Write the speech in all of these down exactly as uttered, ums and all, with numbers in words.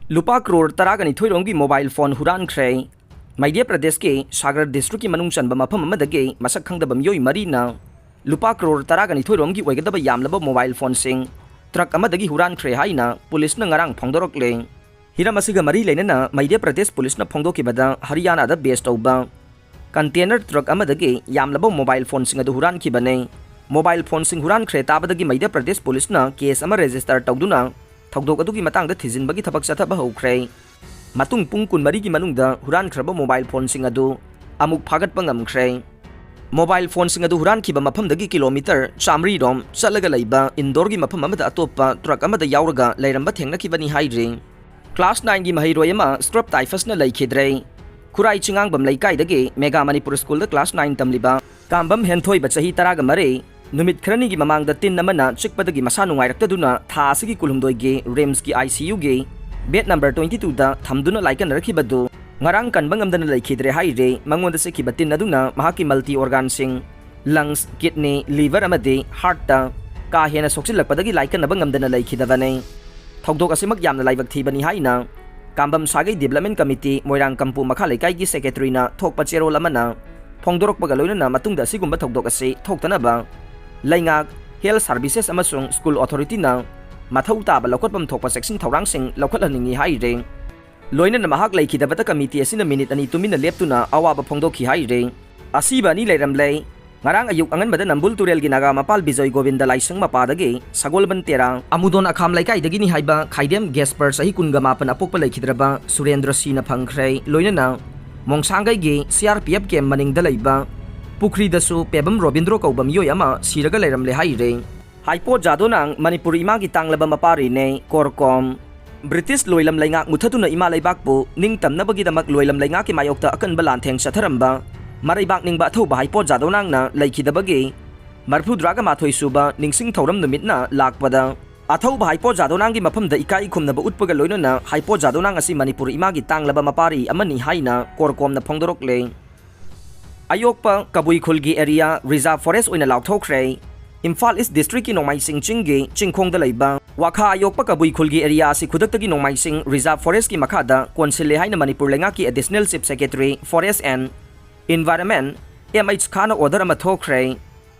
ꯂꯨꯄꯥ ꯀ꯭ꯔꯣꯔ ꯇꯔꯥꯒ ꯅꯤꯊꯣꯏ ꯔꯣꯝꯒꯤ ꯃꯣꯕꯥꯏꯜ ꯐꯣꯟ ꯍꯨꯔꯥꯟꯈ꯭ꯔꯦ꯫ ꯃꯙ꯭ꯌ ꯄ꯭ꯔꯗꯦꯁꯀꯤ ꯁꯥꯒꯔ ꯗꯤꯁꯇ꯭ꯔꯤꯛꯀꯤ ꯃꯅꯨꯡ ꯆꯟꯕ ꯃꯐꯝ ꯑꯃꯗꯒꯤ ꯃꯁꯛ ꯈꯪꯗꯕ ꯃꯤꯑꯣꯏ ꯃꯔꯤꯅ ꯂꯨꯄꯥ ꯀ꯭ꯔꯣꯔ ꯇꯔꯥꯒ ꯅꯤꯊꯣꯏ ꯔꯣꯝꯒꯤ ꯑꯣꯏꯒꯗꯕ ꯌꯥꯝꯂꯕ ꯃꯣꯕꯥꯏꯜ ꯐꯣꯟꯁꯤꯡ ꯇ꯭ꯔꯛ ꯑꯃꯗꯒꯤ ꯍꯨꯔꯥꯟꯈ꯭ꯔꯦ ꯍꯥꯏꯅ ꯄꯨꯂꯤꯁꯅ ꯉꯔꯥꯡ ꯐꯣꯡꯗꯣꯔꯛꯂꯦ꯫ ꯍꯤꯔꯝ ꯑꯁꯤꯒ ꯃꯔꯤ ꯂꯩꯅꯅ ꯃꯙ꯭ꯌ ꯄ꯭ꯔꯗꯦꯁ ꯄꯨꯂꯤꯁꯅ ꯐꯣꯡꯗꯣꯛꯈꯤꯕꯗ, ꯍꯔꯤꯌꯥꯅꯥꯗ ꯕꯦꯁ ꯇꯧꯕ ꯀꯟꯇꯦꯅꯔ ꯇ꯭ꯔꯛ ꯑꯃꯗꯒꯤ ꯌꯥꯝꯂꯕ ꯃꯣꯕꯥꯏꯜ ꯐꯣꯟꯁꯤꯡ ꯑꯗꯨ ꯍꯨꯔꯥꯟꯈꯤꯕꯅꯤ꯫ ꯃꯣꯕꯥꯏꯜ ꯐꯣꯟꯁꯤꯡ ꯍꯨꯔꯥꯟꯈ꯭ꯔꯦ ꯇꯥꯕꯗꯒꯤ ꯃꯙ꯭ꯌ ꯄ꯭ꯔꯗꯦꯁ ꯄꯨꯂꯤꯁꯅ ꯀꯦꯁ ꯑꯃ ꯔꯦꯖꯤꯁꯇꯔ ꯇꯧꯗꯨꯅ ꯊꯧꯗꯣꯛ ꯑꯗꯨꯒꯤ ꯃꯇꯥꯡꯗ ꯊꯤꯖꯤꯟꯕꯒꯤ ꯊꯕꯛ ꯆꯠꯊꯕ ꯍꯧꯈ꯭ꯔꯦ꯫ ꯃꯇꯨꯡ ꯄꯨꯡ ꯀꯨꯟꯃꯔꯤꯒꯤ ꯃꯅꯨꯡꯗ ꯍꯨꯔꯥꯟꯈ꯭ꯔꯕ ꯃꯣꯕꯥꯏꯜ ꯐꯣꯟꯁꯤꯡ ꯑꯗꯨ ꯑꯃꯨꯛ ꯐꯥꯒꯠꯄ ꯉꯝꯈ꯭ꯔꯦ꯫ ꯃꯣꯕꯥꯏꯜ ꯐꯣꯟꯁꯤꯡ ꯑꯗꯨ ꯍꯨꯔꯥꯟꯈꯤꯕ ꯃꯐꯝꯗꯒꯤ ꯀꯤꯂꯣꯃꯤꯇꯔ ꯆꯥꯃꯔꯤ ꯔꯣꯝ ꯆꯠꯂꯒ ꯂꯩꯕ ꯏꯟꯗꯣꯔꯒꯤ ꯃꯐꯝ ꯑꯃꯗ ꯑꯇꯣꯞꯄ ꯇ꯭ꯔꯛ ꯑꯃꯗ ꯌꯥꯎꯔꯒ ꯂꯩꯔꯝꯕ ꯊꯦꯡꯅꯈꯤꯕꯅꯤ ꯍꯥꯏꯔꯤ꯫ ꯀ꯭ꯂꯥꯁ ꯅꯥꯏꯟꯒꯤ ꯃꯍꯩꯔꯣꯏ ꯑꯃ ꯁ꯭ꯀ꯭ꯔꯕ ꯇꯥꯏꯐꯁꯅ ꯂꯩꯈꯤꯗ꯭ꯔꯦ꯫ ꯈꯨꯔꯥꯏ ꯆꯤꯡꯉꯥꯡꯕꯝ ꯂꯩꯀꯥꯏꯗꯒꯤ ꯃꯦꯒꯥ ꯃꯅꯤꯄꯨꯔ ꯁ꯭ꯀꯨꯜꯗ ꯀ꯭ꯂꯥꯁ ꯅꯥꯏꯟ ꯇꯝꯂꯤꯕ ꯀꯥꯝꯕꯝ ꯍꯦꯟꯊꯣꯏꯕ, ꯆꯍꯤ ꯇꯔꯥꯒ ꯃꯔꯤ, ꯅꯨꯃꯤꯠ ꯈꯔꯅꯤꯒꯤ ꯃꯃꯥꯡꯗ ꯇꯤꯟ ꯑꯃꯅ ꯆꯤꯛꯄꯗꯒꯤ ꯃꯁꯥ ꯅꯨꯡꯉꯥꯏꯔꯛꯇꯗꯨꯅ ꯊꯥ ꯑꯁꯤꯒꯤ ꯀꯨꯟꯍꯨꯝꯗꯣꯏꯒꯤ ꯔꯤꯝꯁꯀꯤ ꯑꯥꯏ ꯁꯤ ꯌꯨꯒꯤ ꯕꯦꯗ ꯅꯝꯕꯔ ꯇ꯭ꯋꯦꯟꯇꯤ ꯇꯨꯗ ꯊꯝꯗꯨꯅ ꯂꯥꯏꯀꯠꯅꯔꯛꯈꯤꯕꯗꯨ ꯉꯔꯥꯡ ꯀꯟꯕ ꯉꯝꯗꯅ ꯂꯩꯈꯤꯗ꯭ꯔꯦ ꯍꯥꯏꯔꯤ꯫ ꯃꯉꯣꯟꯗ ꯆꯤꯛꯈꯤꯕ ꯇꯤꯟ ꯑꯗꯨꯅ ꯃꯍꯥꯛꯀꯤ ꯃꯜꯇꯤ ꯑꯣꯔꯒꯥꯟꯁꯤꯡ, ꯂꯪꯁ, ꯀꯤꯗꯅꯤ, ꯂꯤꯚꯔ ꯑꯃꯗꯤ ꯍꯥꯔꯠꯇ ꯀꯥ ꯍꯦꯟꯅ ꯁꯣꯛꯆꯤꯜꯂꯛꯄꯗꯒꯤ ꯂꯥꯏꯀꯠꯅꯕ ꯉꯝꯗꯅ ꯂꯩꯈꯤꯗꯕꯅꯤ꯫ ꯊꯧꯗꯣꯛ ꯑꯁꯤꯃꯛ ꯌꯥꯝꯅ ꯂꯥꯏꯕꯛ ꯊꯤꯕꯅꯤ ꯍꯥꯏꯅ ꯀꯥꯝꯕꯝ ꯁꯥꯒꯩ ꯗꯤꯕꯦꯂꯞꯃꯦꯟ ꯀꯃꯤꯇꯤ ꯃꯣꯏꯔꯥꯡ ꯀꯝꯄꯨ ꯃꯈꯥ ꯂꯩꯀꯥꯏꯒꯤ ꯁꯦꯀ꯭ꯔꯦꯇꯔꯤꯅ ꯊꯣꯛꯄ ꯆꯦꯔꯣꯜ ꯑꯃꯅ ꯐꯣꯡꯗꯣꯔꯛꯄꯒ ꯂꯣꯏꯅꯅ ꯃꯇꯨꯡꯗ ꯑꯁꯤꯒꯨꯝꯕ ꯊꯧꯗꯣꯛ ꯑꯁꯤ ꯊꯣꯛꯇꯅꯕ ꯂꯩꯉꯥꯛ, ꯍꯦꯜꯊ ꯁꯥꯔꯚꯤꯁꯦꯁ ꯑꯃꯁꯨꯡ ꯁ꯭ꯀꯨꯜ ꯑꯣꯊꯣꯔꯤꯇꯤꯅ ꯃꯊꯧ ꯇꯥꯕ ꯂꯧꯈꯠꯐꯝ ꯊꯣꯛꯄ ꯆꯦꯛꯁꯤꯟ ꯊꯧꯔꯥꯡꯁꯤꯡ ꯂꯧꯈꯠꯍꯟꯅꯤꯡꯏ ꯍꯥꯏꯔꯤ꯫ ꯂꯣꯏꯅꯅ ꯃꯍꯥꯛ ꯂꯩꯈꯤꯗꯕꯗ ꯀꯃꯤꯇꯤ ꯑꯁꯤꯅ ꯃꯤꯅꯤꯠ ꯑꯅꯤ ꯇꯨꯃꯤꯟꯅ ꯂꯦꯞꯇꯨꯅ ꯑꯋꯥꯕ ꯐꯣꯡꯗꯣꯛꯈꯤ ꯍꯥꯏꯔꯤ꯫ ꯑꯁꯤꯕ ꯑꯅꯤ ꯂꯩꯔꯝꯂꯦ꯫ ꯉꯔꯥꯡ ꯑꯌꯨꯛ ꯑꯉꯟꯕꯗ ꯅꯝꯕꯨꯜ ꯇꯨꯔꯦꯜꯒꯤ ꯅꯥꯒꯥ ꯃꯄꯥꯜ ꯕꯤꯖꯣꯏ ꯒꯣꯕꯤꯟꯗ ꯂꯥꯏꯁꯪ ꯃꯄꯥꯗꯒꯤ ꯁꯒꯣꯜꯕꯟ ꯇꯦꯔꯥ ꯑꯃꯨꯗꯣꯟ ꯑꯈꯥꯝ ꯂꯩꯀꯥꯏꯗꯒꯤꯅꯤ ꯍꯥꯏꯕ ꯈꯥꯏꯗꯦꯝ ꯒꯦꯁꯄꯔ ꯆꯍꯤ ꯀꯨꯟꯒ ꯃꯥꯄꯟ ꯑꯄꯣꯛꯄ ꯂꯩꯈꯤꯗ꯭ꯔꯕ ꯁꯨꯔꯦꯟꯗ꯭ꯔ ꯁꯤꯅ ꯐꯪꯈ꯭ꯔꯦ꯫ ꯂꯣꯏꯅꯅ ꯃꯣꯡꯁꯥꯡꯒꯩꯒꯤ ꯁꯤ ꯑꯥꯔ ꯄꯤ ꯑꯦꯐ ꯀꯦꯝ ꯃꯅꯤꯡꯗ ꯂꯩꯕ ꯄꯨꯈ꯭ꯔꯤꯗꯁꯨ ꯄꯦꯕꯝ ꯔꯣꯕꯤꯟꯗ꯭ꯔꯣ ꯀꯧꯕ ꯃꯤꯑꯣꯏ ꯑꯃ ꯁꯤꯔꯒ ꯂꯩꯔꯝꯂꯦ ꯍꯥꯏꯔꯦ꯫ ꯍꯥꯏꯄꯣ ꯖꯥꯗꯣꯅꯥꯡ ꯃꯅꯤꯄꯨꯔ ꯏꯃꯥꯒꯤ ꯇꯥꯡꯂꯕ ꯃꯄꯥꯔꯤꯅꯦ, ꯀꯣꯔꯀꯣꯝ꯫ ꯕ꯭ꯔꯤꯇꯤꯁ ꯂꯣꯏꯂꯝ ꯂꯩꯉꯥꯛ ꯃꯨꯊꯠꯇꯨꯅ ꯏꯃꯥ ꯂꯩꯕꯥꯛꯄꯨ ꯅꯤꯡꯇꯝꯅꯕꯒꯤꯗꯃꯛ ꯂꯣꯏꯂꯝ ꯂꯩꯉꯥꯛꯀꯤ ꯃꯥꯌꯣꯛꯇ ꯑꯀꯟꯕ ꯂꯥꯟꯊꯦꯡ ꯆꯠꯊꯔꯝꯕ ꯃꯔꯩꯕꯥꯛ ꯅꯤꯡꯕ ꯑꯊꯧꯕ ꯍꯥꯏꯄꯣ ꯖꯥꯗꯣꯅꯥꯡꯅ ꯂꯩꯈꯤꯗꯕꯒꯤ ꯃꯔꯐꯨꯇꯔꯥꯒ ꯃꯥꯊꯣꯏ ꯁꯨꯕ ꯅꯤꯡꯁꯤꯡ ꯊꯧꯔꯝ ꯅꯨꯃꯤꯠꯅ ꯂꯥꯛꯄꯗ ꯑꯊꯧꯕ ꯍꯥꯏꯄꯣ ꯖꯥꯗꯣꯅꯥꯡꯒꯤ ꯃꯐꯝꯗ ꯏꯀꯥꯏ ꯈꯨꯝꯅꯕ ꯎꯠꯄꯒ ꯂꯣꯏꯅꯅ ꯍꯥꯏꯄꯣ ꯖꯥꯗꯣꯅꯥꯡ ꯑꯁꯤ ꯃꯅꯤꯄꯨꯔ ꯏꯃꯥꯒꯤ ꯇꯥꯡꯂꯕ ꯃꯄꯥꯔꯤ ꯑꯃꯅꯤ ꯍꯥꯏꯅ ꯀꯣꯔꯀꯣꯝꯅ ꯐꯣꯡꯗꯣꯔꯛꯂꯦ꯫ ꯑꯌꯣꯛꯄ ꯀꯕꯨꯏ ꯈꯨꯜꯒꯤ ꯑꯦꯔꯤꯌꯥ ꯔꯤꯖꯥꯔꯚ ꯐꯣꯔꯦꯁ ꯑꯣꯏꯅ ꯂꯥꯎꯊꯣꯛꯈ꯭ꯔꯦ꯫ ꯏꯝꯐꯥꯜ ꯏꯁ ꯗꯤꯁꯇ꯭ꯔꯤꯛꯀꯤ ꯅꯣꯡꯃꯥꯏꯁꯤꯡ ꯆꯤꯡꯒꯤ ꯆꯤꯡꯈꯣꯡꯗ ꯂꯩꯕ ꯋꯥꯈꯥ ꯑꯌꯣꯛꯄ ꯀꯕꯨꯏ ꯈꯨꯜꯒꯤ ꯑꯦꯔꯤꯌꯥ ꯑꯁꯤ ꯈꯨꯗꯛꯇꯒꯤ ꯅꯣꯡꯃꯥꯏ ꯆꯤꯡ ꯔꯤꯖꯥꯔꯚ ꯐꯣꯔꯦꯁ꯭ꯠꯀꯤ ꯃꯈꯥꯗ ꯀꯣꯟꯁꯤꯜꯂꯦ ꯍꯥꯏꯅ ꯃꯅꯤꯄꯨꯔ ꯂꯩꯉꯥꯛꯀꯤ additional chief secretary, forest and environment, M H ꯈꯥꯟꯅ ꯑꯣꯔꯗꯔ ꯑꯃ ꯊꯣꯛꯈ꯭ꯔꯦ꯫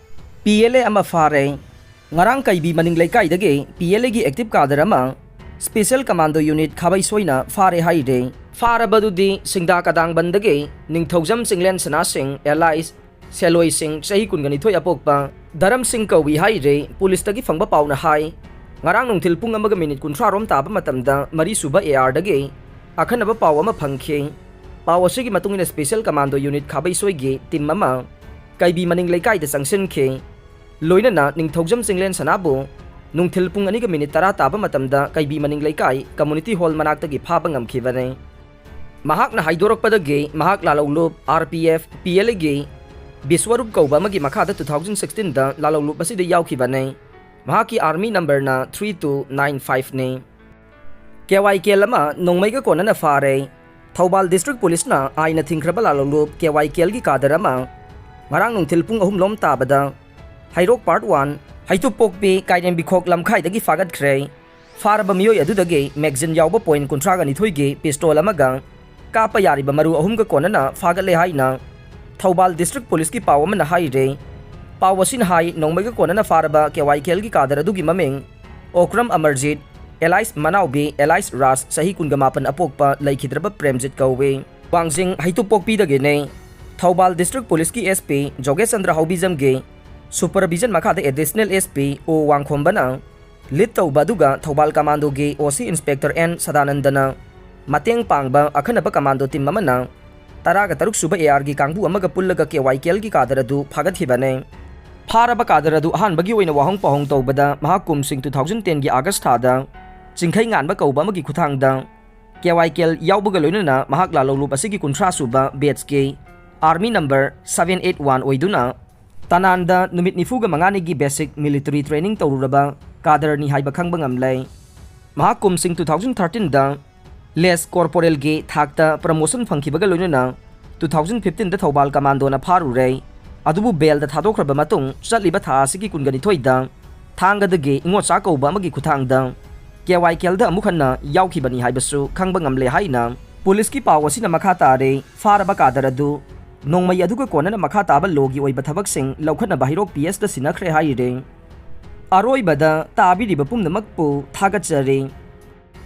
ꯄꯤ ꯑꯦꯜ ꯑꯦ ꯑꯃ ꯐꯥꯔꯦ꯫ ꯉꯔꯥꯡ ꯀꯩꯕꯤ ꯃꯅꯤꯡ ꯂꯩꯀꯥꯏꯗꯒꯤ ꯄꯤ ꯑꯦꯜ ꯑꯦꯒꯤ ꯑꯦꯛꯇꯤꯚ ꯀꯥꯗꯔ ꯑꯃ ꯁ꯭ꯄꯦꯁꯤꯌꯦꯜ ꯀꯃꯥꯟꯗꯣ ꯌꯨꯅꯤꯠ ꯈꯥꯕꯩ ꯁꯣꯏꯅ ꯐꯥꯔꯦ ꯍꯥꯏꯔꯦ꯫ ꯐꯥꯔꯕꯗꯨꯗꯤ ꯁꯤꯡꯗꯥ ꯀꯗꯥꯡꯕꯟꯗꯒꯤ ꯅꯤꯡꯊꯧꯖꯝ ꯆꯤꯡꯂꯦꯟ ꯁꯅꯥꯁꯤꯡ ꯑꯦꯂꯥꯏꯁ ꯁꯦꯂꯣꯏꯁꯤꯡ ꯆꯍꯤ ꯀꯨꯟꯒ ꯅꯤꯊꯣꯏ ꯑꯄꯣꯛꯄ ꯙꯔꯝ ꯁꯤꯡ ꯀꯧꯏ ꯍꯥꯏꯔꯦ꯫ ꯄꯨꯂꯤꯁꯇꯒꯤ ꯐꯪꯕ ꯄꯥꯎꯅ ꯍꯥꯏ, ꯉꯔꯥꯡ ꯅꯨꯡꯊꯤꯜ ꯄꯨꯡ ꯑꯃꯒ ꯃꯤꯅꯤꯠ ꯀꯨꯟꯊ꯭ꯔꯥ ꯔꯣꯝ ꯇꯥꯕ ꯃꯇꯝꯗ ꯃꯔꯤꯁꯨꯕ ꯑꯦ ꯑꯥꯔꯗꯒꯤ ꯑꯈꯟꯅꯕ ꯄꯥꯎ ꯑꯃ ꯐꯪꯈꯤ꯫ ꯄꯥꯎ ꯑꯁꯤꯒꯤ ꯃꯇꯨꯡ ꯏꯟꯅ ꯁ꯭ꯄꯦꯁꯤꯌꯦꯜ ꯀꯃꯥꯟꯗꯣ ꯌꯨꯅꯤꯠ ꯈꯥꯕꯩꯁꯣꯏꯒꯤ ꯇꯤꯝ ꯑꯃ ꯀꯩꯕꯤ ꯃꯅꯤꯡ ꯂꯩꯀꯥꯏꯗ ꯆꯪꯁꯤꯟꯈꯤ꯫ ꯂꯣꯏꯅꯅ ꯅꯤꯡꯊꯧꯖꯝ ꯆꯤꯡꯂꯦꯟ ꯁꯅꯥꯕꯨ ꯅꯨꯡꯊꯤꯜ ꯄꯨꯡ ꯑꯅꯤꯒ ꯃꯤꯅꯤꯠ ꯇꯔꯥ ꯇꯥꯕ ꯃꯇꯝꯗ ꯀꯩꯕꯤ ꯃꯅꯤꯡ ꯂꯩꯀꯥꯏ ꯀꯝꯃ꯭ꯌꯨꯅꯤꯇꯤ ꯍꯣꯜ ꯃꯅꯥꯛꯇꯒꯤ ꯐꯥꯕ ꯉꯝꯈꯤꯕꯅꯤ꯫ ꯃꯍꯥꯛꯅ ꯍꯥꯏꯗꯣꯔꯛꯄꯗꯒꯤ ꯃꯍꯥꯛ ꯂꯥꯂꯧꯂꯨꯞ, R P F, P L ꯑꯦꯒꯤ ꯕꯤꯁ꯭ꯋꯔꯨꯞ ꯀꯧꯕ ꯑꯃꯒꯤ ꯃꯈꯥꯗ ꯇꯨ ꯊꯥꯎꯖꯟ ꯁꯤꯛꯁꯇꯤꯟꯗ ꯂꯥꯂꯧꯂꯨꯞ ꯑꯁꯤꯗ ꯌꯥꯎꯈꯤꯕꯅꯤ꯫ ꯃꯍꯥꯛꯀꯤ ꯑꯥꯔꯃꯤ ꯅꯝꯕꯔꯅ ꯊ꯭ꯔꯤ ꯇꯨ ꯅꯥꯏꯟ ꯐꯥꯏꯚꯅꯤ꯫ ꯀꯦ ꯋꯥꯏ ꯀꯦꯜ ꯑꯃ ꯅꯣꯡꯃꯩꯒ ꯀꯣꯟꯅꯅ ꯐꯥꯔꯦ꯫ ꯊꯧꯕꯥꯜ ꯗꯤꯁꯇ꯭ꯔꯤꯛ ꯄꯨꯂꯤꯁꯅ ꯑꯥꯏꯟꯅ ꯊꯤꯡꯈ꯭ꯔꯕ ꯂꯥꯂꯧꯂꯨꯞ ꯀꯦ ꯋꯥꯏ ꯀꯦꯜꯒꯤ ꯀꯥꯗꯔ ꯑꯃ ꯉꯔꯥꯡ ꯅꯨꯡꯊꯤꯜ ꯄꯨꯡ ꯑꯍꯨꯝ ꯂꯣꯝ ꯇꯥꯕꯗ ꯍꯩꯔꯣꯛ ꯄꯥꯔꯠ ꯋꯥꯟ, ꯍꯩꯇꯨꯞꯄꯣꯛꯄꯤ ꯀꯥꯏꯔꯦꯝꯕꯤꯈꯣꯛ ꯂꯝꯈꯥꯏꯗꯒꯤ ꯐꯥꯒꯠꯈ꯭ꯔꯦ꯫ ꯐꯥꯔꯕ ꯃꯤꯑꯣꯏ ꯑꯗꯨꯗꯒꯤ ꯃꯦꯒꯖꯤꯟ ꯌꯥꯎꯕ ꯄꯣꯏꯟꯠ ꯀꯨꯟꯊ꯭ꯔꯥꯒ ꯅꯤꯊꯣꯏꯒꯤ ꯄꯤꯁꯇꯣꯜ ꯑꯃꯒ ꯀꯥꯞꯄ ꯌꯥꯔꯤꯕ ꯃꯔꯨ ꯑꯍꯨꯝꯒ ꯀꯣꯟꯅꯅ ꯐꯥꯒꯠꯂꯦ ꯍꯥꯏꯅ ꯊꯧꯕꯥꯜ ꯗꯤꯁꯇ꯭ꯔꯤꯛ ꯄꯨꯂꯤꯁꯀꯤ ꯄꯥꯎ ꯑꯃꯅ ꯍꯥꯏꯔꯦ꯫ ꯄꯥꯎ ꯑꯁꯤꯅ ꯍꯥꯏ, ꯅꯣꯡꯃꯩꯒ ꯀꯣꯟꯅꯅ ꯐꯥꯔꯕ ꯀꯦ ꯋꯥꯏ ꯀꯦꯜꯒꯤ ꯀꯥꯗꯔ ꯑꯗꯨꯒꯤ ꯃꯃꯤꯡ ꯑꯣꯀ꯭ꯔꯝ ꯑꯃꯔꯖꯤꯠ, ꯑꯦꯂꯥꯏꯁ ꯃꯅꯥꯎꯕꯤ, ꯑꯦꯂꯥꯏꯁ ꯔꯥꯖ, ꯆꯍꯤ ꯀꯨꯟꯒ ꯃꯥꯄꯟ ꯑꯄꯣꯛꯄ, ꯂꯩꯈꯤꯗ꯭ꯔꯕ ꯄ꯭ꯔꯦꯝꯖꯤꯠ ꯀꯧꯏ꯫ ꯋꯥꯡꯖꯤꯡ ꯍꯩꯇꯨꯞꯄꯣꯛꯄꯤꯗꯒꯤꯅꯤ꯫ ꯊꯧꯕꯥꯜ ꯗꯤꯁꯇ꯭ꯔꯤꯛ ꯄꯨꯂꯤꯁꯀꯤ ꯑꯦꯁ ꯄꯤ ꯖꯣꯒꯦꯁ ꯆꯟꯗ꯭ꯔ ꯍꯥꯎꯕꯤꯖꯝꯒꯤ ꯁꯨꯄꯔꯚꯤꯖꯟ ꯃꯈꯥꯗ ꯑꯦꯗꯤꯁꯅꯦꯜ ꯑꯦꯁ ꯄꯤ ꯑꯣ ꯋꯥꯡꯈꯣꯝꯕꯅ ꯂꯤꯗ ꯇꯧꯕ, ꯑꯗꯨꯒ ꯊꯧꯕꯥꯜ ꯀꯃꯥꯟꯗꯣꯒꯤ ꯑꯣ ꯁꯤ ꯏꯟꯁꯄꯦꯛꯇꯔ ꯑꯦꯟ ꯁꯗꯥꯅꯟꯗꯅ ꯃꯇꯦꯡ ꯄꯥꯡꯕ ꯑꯈꯟꯅꯕ ꯀꯃꯥꯟꯗꯣ ꯇꯤꯝ ꯑꯃꯅ ꯇꯔꯥꯒ ꯇꯔꯨꯛ ꯁꯨꯕ ꯑꯦ ꯑꯥꯔꯒꯤ ꯀꯥꯡꯕꯨ ꯑꯃꯒ ꯄꯨꯜꯂꯒ ꯀꯦ ꯋꯥꯏ ꯀꯦꯜꯒꯤ ꯀꯥꯗꯔ ꯑꯗꯨ ꯐꯥꯒꯠꯈꯤꯕꯅꯤ꯫ ꯐꯥꯔꯕ ꯀꯥꯗꯔ ꯑꯗꯨ ꯑꯍꯥꯟꯕꯒꯤ ꯑꯣꯏꯅ ꯋꯥꯍꯪ ꯄꯥꯎꯍꯪ ꯇꯧꯕꯗ ꯃꯍꯥꯛ ꯀꯨꯝꯁꯤꯡ ꯇꯨ ꯊꯥꯎꯖꯟ ꯇꯦꯟꯒꯤ ꯑꯥꯒꯁ ꯊꯥꯗ ꯆꯤꯡꯈꯩ ꯉꯥꯟꯕ ꯀꯧꯕ ꯑꯃꯒꯤ ꯈꯨꯠꯊꯥꯡꯗ ꯀꯦ ꯋꯥꯏ ꯀꯦꯜ ꯌꯥꯎꯕꯒ ꯂꯣꯏꯅꯅ ꯃꯍꯥꯛ ꯂꯥꯂꯧꯂꯨꯞ ꯑꯁꯤꯒꯤ ꯀꯨꯟꯊ꯭ꯔꯥ ꯁꯨꯕ ꯕꯦꯠꯆꯀꯤ army number seven eight one ꯑꯣꯏꯗꯨꯅ ꯇꯅꯥꯟꯗ ꯅꯨꯃꯤꯠ ꯅꯤꯐꯨꯒ ꯃꯉꯥꯅꯤꯒꯤ ꯕꯦꯁꯤꯛ ꯃꯤꯂꯤꯇꯔꯤ ꯇ꯭ꯔꯦꯅꯤꯡ ꯇꯧꯔꯨꯔꯕ ꯀꯥꯗꯔꯅꯤ ꯍꯥꯏꯕ ꯈꯪꯕ ꯉꯝꯂꯦ꯫ ꯃꯍꯥꯛ ꯀꯨꯝꯁꯤꯡ ꯇꯨ ꯊꯥꯎꯖꯟ ꯊꯥꯔꯇꯤꯟꯗ ꯂꯦꯁ ꯀꯣꯔꯄꯣꯔꯦꯜꯒꯤ ꯊꯥꯛꯇ ꯄ꯭ꯔꯃꯣꯁꯟ ꯐꯪꯈꯤꯕꯒ ꯂꯣꯏꯅꯅ ꯇꯨ ꯊꯥꯎꯖꯟ ꯐꯤꯐꯇꯤꯟꯗ ꯊꯧꯕꯥꯜ ꯀꯃꯥꯟꯗꯣꯅ ꯐꯥꯔꯨꯔꯦ꯫ ꯑꯗꯨꯕꯨ ꯕꯦꯜꯗ ꯊꯥꯗꯣꯛꯈ꯭ꯔꯕ ꯃꯇꯨꯡ ꯆꯠꯂꯤꯕ ꯊꯥ ꯑꯁꯤꯒꯤ ꯀꯨꯟꯒ ꯅꯤꯊꯣꯏꯗ ꯊꯥꯡꯒꯗꯒꯤ ꯏꯉꯣꯆꯥ ꯀꯧꯕ ꯑꯃꯒꯤ ꯈꯨꯠꯊꯥꯡꯗ ꯀꯦ ꯋꯥꯏ ꯀꯦꯜꯗ ꯑꯃꯨꯛ ꯍꯟꯅ ꯌꯥꯎꯈꯤꯕꯅꯤ ꯍꯥꯏꯕꯁꯨ ꯈꯪꯕ ꯉꯝꯂꯦ ꯍꯥꯏꯅ ꯄꯨꯂꯤꯁꯀꯤ ꯄꯥꯎ ꯑꯁꯤꯅ ꯃꯈꯥ ꯇꯥꯔꯦ꯫ ꯐꯥꯔꯕ ꯀꯥꯗꯔ ꯑꯗꯨ ꯅꯣꯡꯃꯩ ꯑꯗꯨꯒ ꯀꯣꯟꯅꯅ ꯃꯈꯥ ꯇꯥꯕ ꯂꯣꯒꯤ ꯑꯣꯏꯕ ꯊꯕꯛꯁꯤꯡ ꯂꯧꯈꯠꯅꯕ ꯍꯩꯔꯣꯛ ꯄꯤ ꯑꯦꯁꯇ ꯁꯤꯟꯅꯈ꯭ꯔꯦ ꯍꯥꯏꯔꯤ꯫ ꯑꯔꯣꯏꯕꯗ ꯇꯥꯕꯤꯔꯤꯕ ꯄꯨꯝꯅꯃꯛꯄꯨ ꯊꯥꯒꯠꯆꯔꯤ꯫